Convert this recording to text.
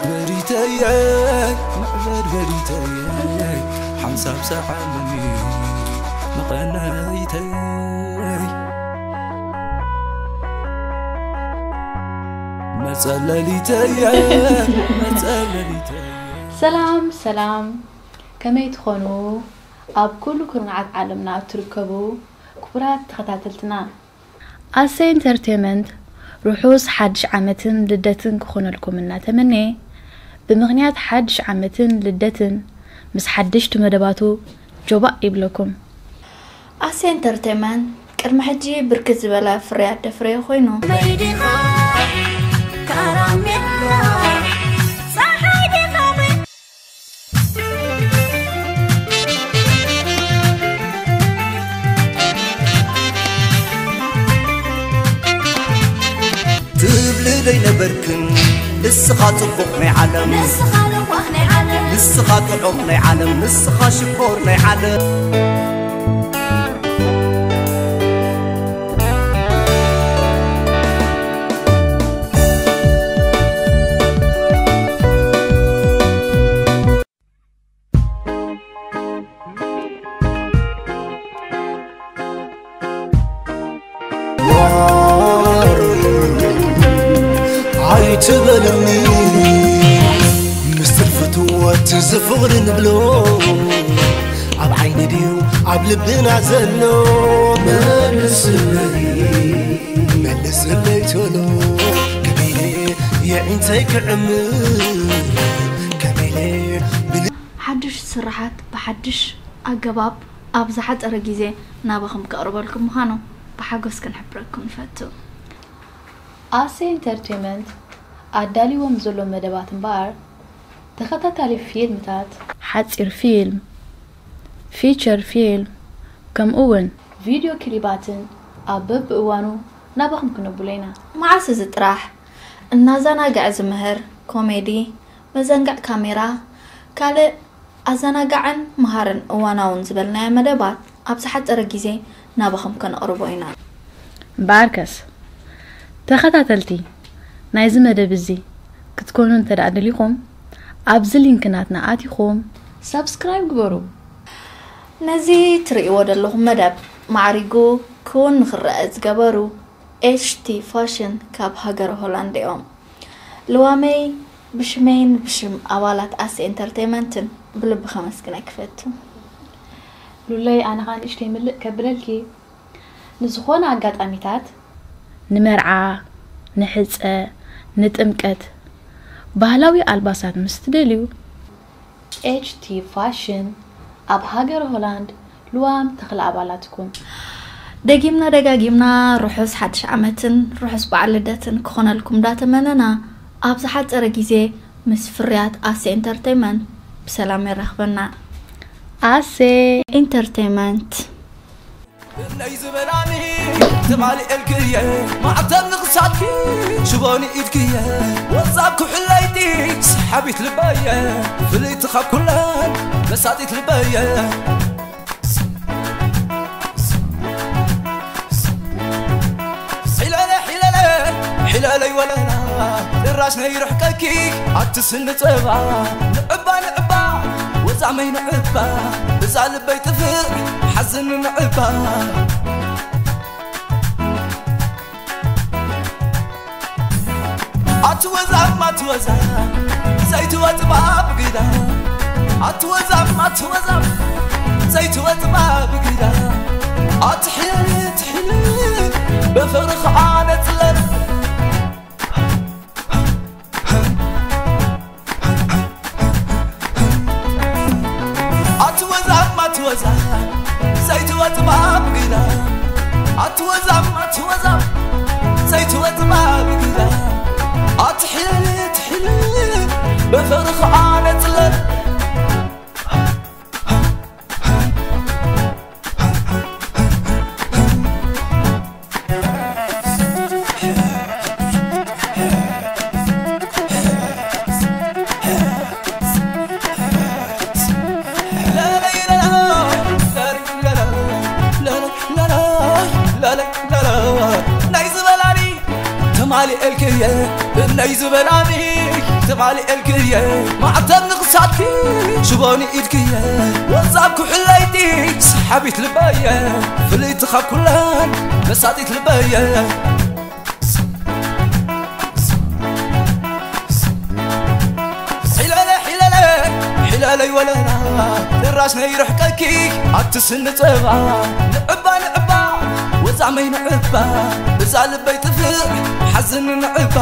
በሪተየይ መዕበድ በሪተየይ ሓንሳብ ሰዓመኒ መቐናይተይ መጸለሊተየይ መጸለሊተይ ሰላም ሰላም፣ ከመይ ትኾኑ? ኣብ ኩሉ ኩርናዓት ዓለምና እትርከቡ ክቡራት ተኸታተልትና፣ ኣሰይ ኢንተርቴመንት ርሑስ ሓድሽ ዓመትን ልደትን ክኾነልኩም እናተመነየ፣ ብምኽንያት ሓድሽ ዓመትን ልደትን ምስ ሓደሽቲ መደባቱ ጆባእ ይብለኩም። ኣሰይ ኢንተርቴመንት ቅድሚ ሕጂ ብርክት ዝበለ ፍርያት ደፍረዮ ኮይኑ። መይዲኻ ካራሜላ ጸሓይ ዲኻ ትብሊ ደይነበርክን ንስኻ ጽቡቕ ናይ ዓለም ንስኻ ለዋህ ናይ ዓለም ንስኻ ጥዑም ናይ ዓለም ንስኻ ሽኮር ናይ ዓለም ኣይትበልኒ ምስጢር ፍትወት ዝፍቕሪ ንብሎ ኣብ ዓይኒ ድዩ ኣብ ልብና ዘሎ መልስለይ መልስለይ ቶሎ ከመይ የዒንተይ ክዕምር ከመይ ሓድሽ ስራሓት ብሓድሽ ኣገባብ ኣብ ዝሓጸረ ግዜ ናባኹም ከቕርበልኩም ምዃኑ ብሓጎስ ክንሕብረኩም ንፈቱ። ኣሴ ኢንተርቴመንት ኣዳልዎም ዘሎ መደባት እምበኣር ተኸታታሊ ፊልምታት፣ ሓጺር ፊልም፣ ፊቸር ፊልም ከምኡ እውን ቪድዮ ክሊባትን ኣብ በብእዋኑ ናባኹም ክነብሎ ኢና። መዓስ እዚ ጥራሕ እናዘናግዐ ዝምህር ኮሜዲ፣ መዘንግዕ ካሜራ፣ ካልእ ኣዘናጋዕን መሃርን እዋናውን ዝበልናዮ መደባት ኣብ ዝሓጸረ ግዜ ናባኹም ከነቕርቦ ኢና። እምበኣርከስ ተኸታተልቲ ናይዚ መደብ እዚ ክትኮኑ እንተ ደኣ ደሊኹም ኣብዚ ሊንክ ናትና ኣቲኹም ሳብስክራይብ ግበሩ። ነዚ ትርእይዎ ዘለኹም መደብ ማዕሪጉ ክውን ንኽረአ ዝገበሩ ኤች ቲ ፋሽን ካብ ሃገረ ሆላንድ እዮም። ልዋመይ ብሽመይን ብሽም ኣባላት ኣሴ ኤንተርቴይመንትን ብልቢ ከመስግነኪ እፈቱ። ሉለይ ኣነ ኸኣ ንእሽተይ ምልእ ከብለልኪ። ንዝኾነ ኣጋጣሚታት ንመርዓ፣ ንሕጸ፣ ንጥምቀት ባህላዊ ኣልባሳት ምስ ትደልዩ ኤች ቲ ፋሽን ኣብ ሃገረ ሆላንድ ልዋም ተኽለ ኣባላትኩም። ደጊምና ደጋጊምና ርሑስ ሓድሽ ዓመትን ርሑስ በዓል ልደትን ክኾነልኩም እንዳተመነና ኣብ ዝሓጸረ ግዜ ምስ ፍርያት ኣሴ ኤንተርቴይመንት ብሰላም የራኽበና። ኣሴ ኢንተርቴይመንት ነይ ዝበላኒ ትማሊ ኤልክየ ማዕተብ ንኽሳድኪ ሽቦኒ ኢድክየ ወዛ ኩሕለይቲ ሰሓቢት ልበየ ፍልይቲ ካብ ኩለን መሳጢት ልበየ ሒለለ ሒለለ ሒለለይ ወለላ ጥራሽ ነይርሕቀኪ ኣቲ ስኒ ጸባ ንዕባ ንዕባ ወዛመይ ንዕባ እዛ ልበይ ጥፍእ ሓዝኒ ንዕባ ኣትወዛም ኣትወዛም ዘይትወጽባ ብግዳ ኣትወዛም ኣትወዛም ዘይትወጽባ ብግዳ ኣትሕል ትሕል በፍቕሪ ኸዓ ነጽለል ኣትወዛም ኣትወዛም ዘይትወጽባ ብግዳ ኣትወዛም ኣትወዛም ዘይትወጽባ ብግዳ ኣትሕል ትሕል በፍቕሪ ኸዓ ነጽለል ናይ ዝበላኒ ትማሊ ኤልክየ ብነይ ዝበላኒ ትማሊ ኤልክየ ማዕተብ ንኽሳድኪ ሽቦኒ ኢድክየ ወዛብ ኩሕለይቲ ሰሓቢት ልበየ ፍልይቲ ካብ ኩለን መሳጢት ልበየ ሒለለ ሒለለ ሒለለይ ወለላ ጥራሽ ነይርሕቀኪ ኣብቲ ስኒ ጸባ ንዕባ ንዕባ ወዛመይ ንዕባ እዛ ልበይ ጥፍእ ሓዝኒ ንዕባ